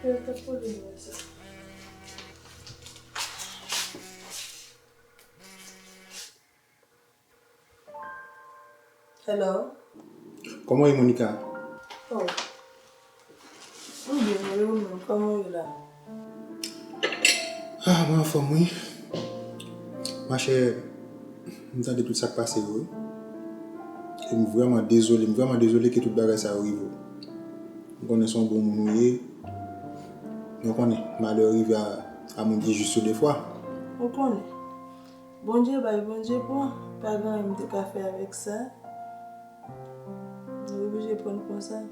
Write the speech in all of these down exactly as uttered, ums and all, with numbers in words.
Yo t ap pale mwen sa. Hello. Kòman w ye, Monica? Oh. M byen, e ou menm, kòman w ye la? Ah, mwen anfòm, wi. Machè, m tande tout sa k pase yo, wi. E m vrèman dezole, m vrèman dezole ke tout bagay sa yo rive w. M konnen se yon bon moun ou ye. Men w konnen, malè rive a, a moun ki jis yo defwa. Ou konnen. Bondye bay, Bondye pran. Pa gen anyen m te ka fè avèk sa. Mwen oblije pran l konsa.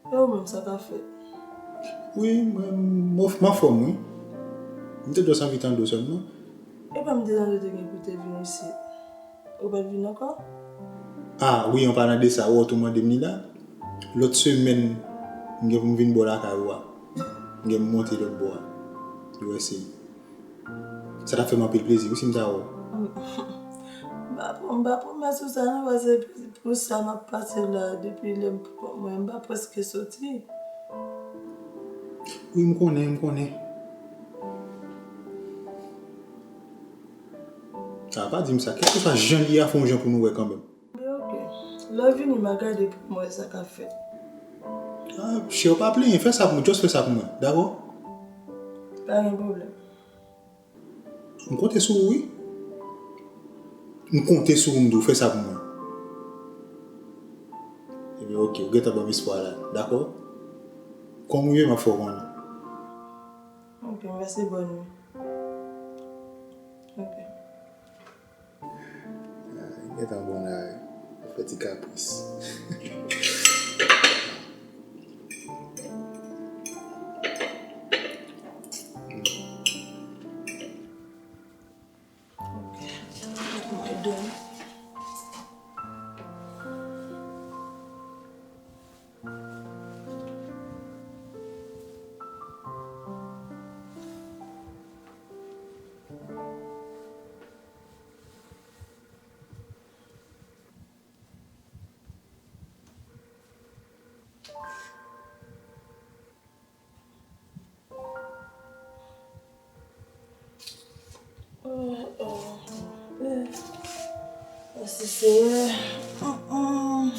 E ou menm, sa k ap fèt? Wi, mwen, m, m anfòm, wi. M te just anvi tande w sèlman. E pa m te tande w te gen pou te vin isit. Ou pa t vin ankò? Ah, wi, an palan de sa, ou wè w tou mande m li la. Lòt semèn, m gen pou m vin bò lakay ou a. M gen pou m monte lòt bò a. U S A. Sa t ap fè m anpil plezi, wi, si m ta wè w. M pa pran, m pa pwomès ou sa, non, paske pou sa m ap pase la, depi lè m, mwen, m pa prèske soti. Wi, m konnen, m konnen. A, pa di m sa. Kèlkeswa jan l ye a, fè yon jan pou nou wè kanmenm. Oke. Lè w vini, m a gade pou m wè sa k ap fèt. Ah, cheri, pa plenyen. Fè sa pou mwen. Just fè sa pou mwen. Dakò? Pa gen pwoblèm. M konte sou ou, wi. M konte sou ou, m di w fè sa pou mwen. Ebyen, oke, ou gentan ban m espwa la, dakò? Kòm ou ye, m ap fè w konnen. Oke, mèsi, bòn nwi. Oke. Ah, li gentan bon la, wi. Fè ti kapris. Oh, oh, oh. Mèsi, Senyè. Mm, mm.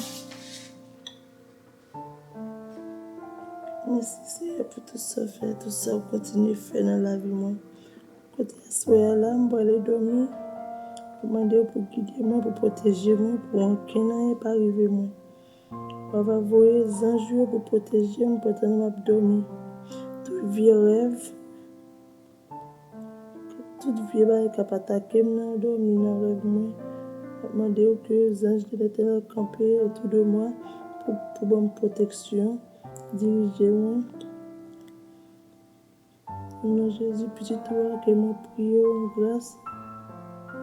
Mèsi, Senyè, pou tout sa w fè, tout sa w kontinye fè nan lavi mwen. Kote aswè a la, m prale dòmi. Mwen mande w pou gide mwen, pou pwoteje mwen, pou ankenn anyen pa rive mwen. Papa, voye zanj ou yo pou pwoteje m pandan m ap dòmi. Tout vye rèv, tout vye bagay k ap atake m nan dòmi, nan rèv mwen, m ap mande w ke zanj de Letènèl kanpe otou de mwen pou, pou ban m pwoteksyon, dirije mwen. Nan Jezi, pitit ou a, ke mwen priye w an gras.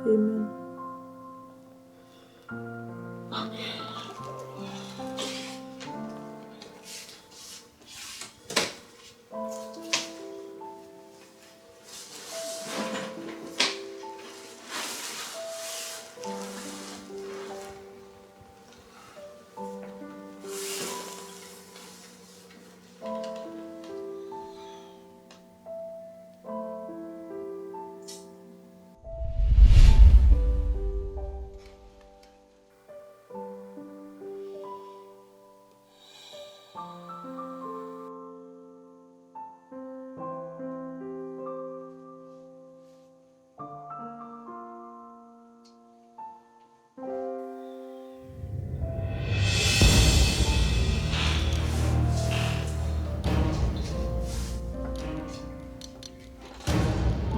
Amen.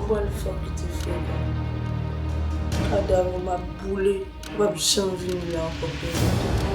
M pral fè w kite fè la. Kadav ou m ap boule, ou p ap janm vini la ankò pou mwen.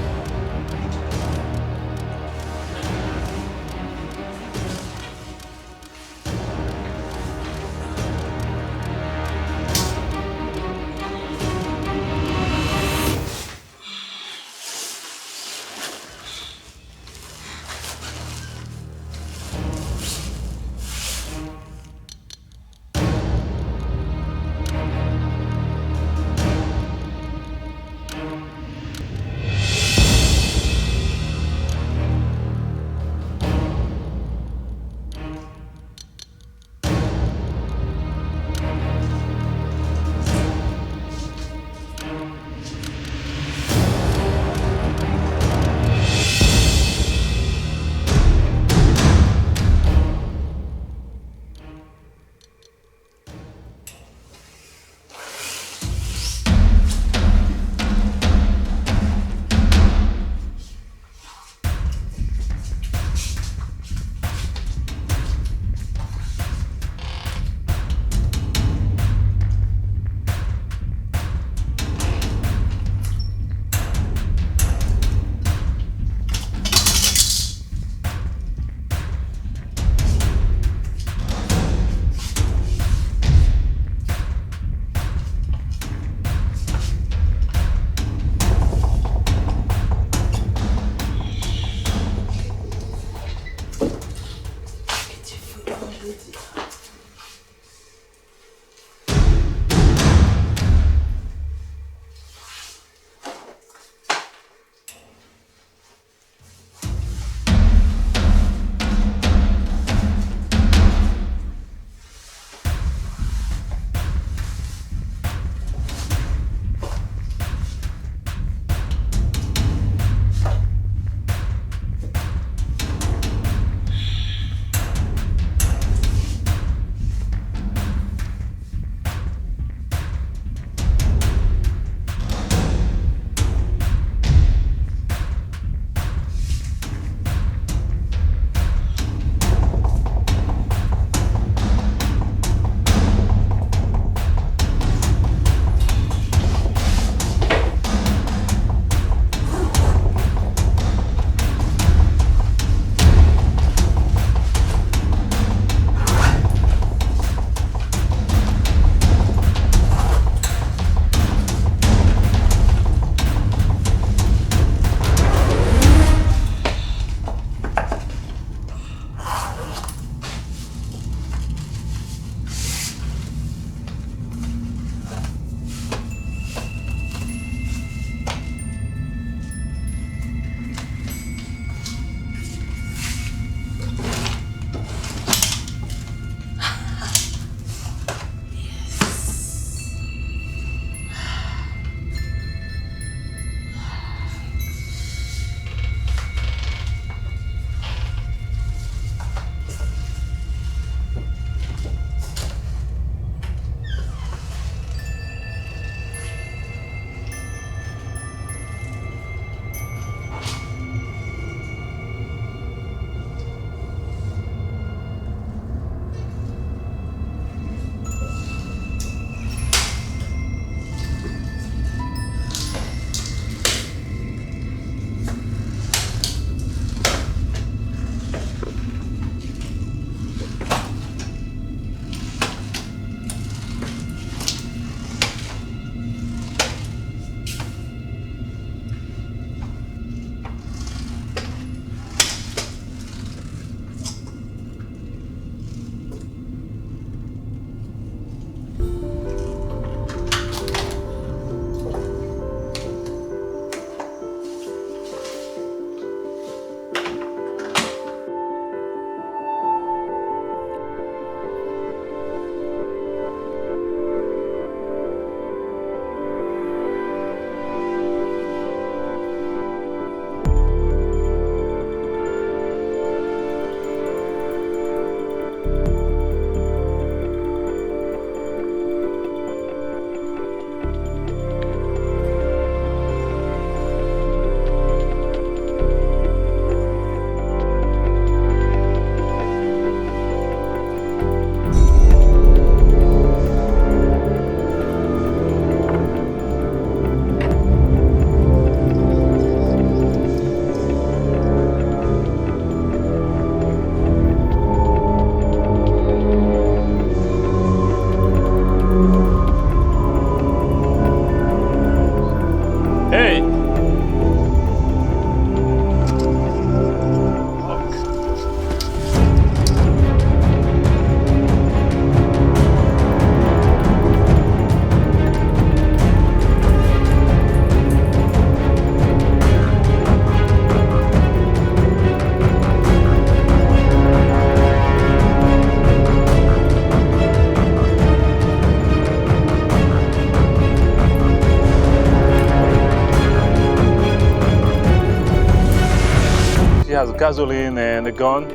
Gasoline and a gun.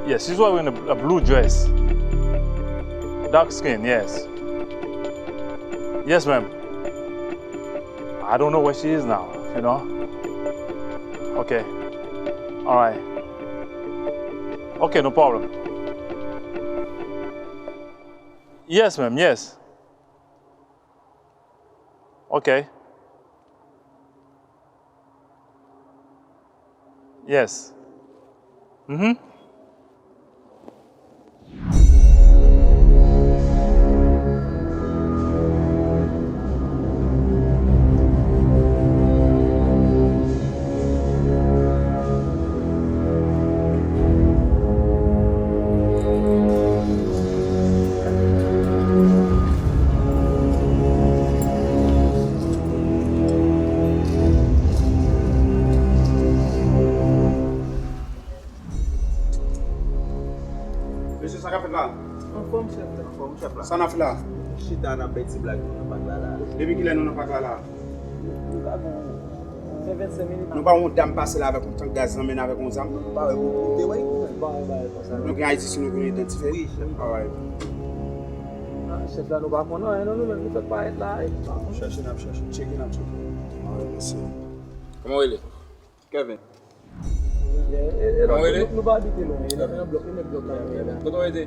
Yes, she's wearing a, a blue dress. Dark skin, yes. Yes, ma'am. I don't know where she is now, you know? Okay. All right. Okay, no problem. Yes, ma'am, yes. Okay. Yes. Mm-hmm. Mesye, sa k ap fèt la? Anfòm, chèf la. Anfòm, chèf la. Sa n ap fè la? Chita, n ap bay ti blag nou nan pak la, la. Depi kilè nou nan pak la, la? Nou pa gon, se vennsenk minit. Nou pa wè yon dam pase la avèk yon tank gaz nan men l avèk yon zam? Nou pa wè pou koute, wi. Nou pa wè bagay konsa. Nou gen Ayiti sou nou pou nou idantifye? Wi, chèf. Alright. Ah, chèf la, nou pa konn anyen, non, nou menm, nou fèk parèt la, e, nou pa konn. N ap chèche, n ap chèche. Tcheke, n ap tcheke. Alright, mèsi. Kòman w rele? Kevin. Yeah, e, e, Kòman w rele? Nou, nou pa abite lwen, e nan, nan blòk, e nan blòk la. Kote w rete?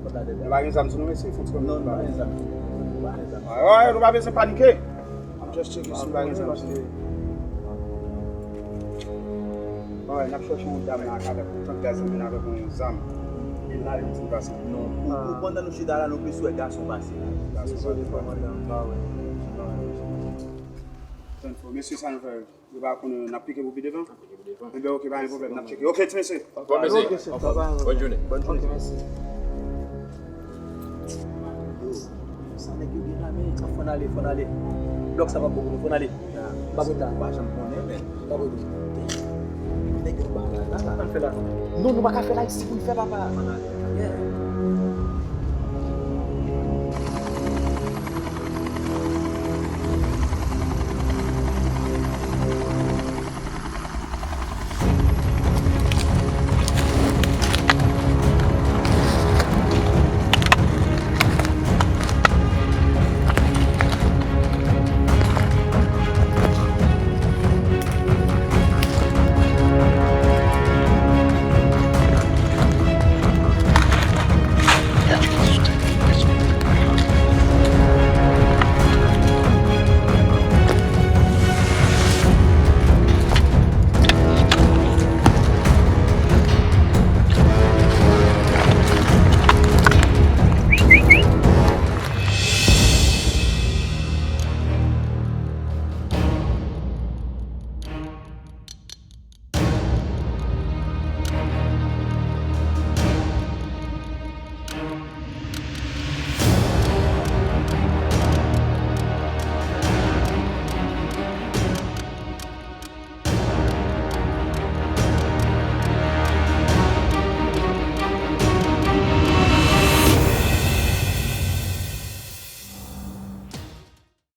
Nou pa gen zam sou nou, mesye, fon ti kòm nou pa gen zam. Nou pa gen zam. Ay, ay, nou pa bezwen panike. I'm just checking si nou pa gen zam sou nou. Ay, n ap chèche yon dam la avèk yon tank gaz nan men avèk yon zam. Li la, li di pase. Non, pou, pou pandan nou chita la, nou plis wè gason pase la. Gason pase. Mesye, sa nou fè? Yo pa konnen, n ap pike pou pi devan? N ap pike pou devan. Enben, oke, pa gen pwoblèm, n ap tcheke. Oke, ti mesye. Bon, mèsi. Oke, chèf, sa va. Bòn jounen. Bòn jounen. Oke, mèsi. Yo, sa nèg yo gen la, men, fò n ale, fò n ale. Blòk sa p ap bon pou nou, fò n ale. Pa pran tan. Pa janm konnen, men. Pa pran tan. Nèg yo pa la, la, la. Sa n fè la? Non, nou pa ka fè la isi pou n fè, papa. Fò n ale. Yeah.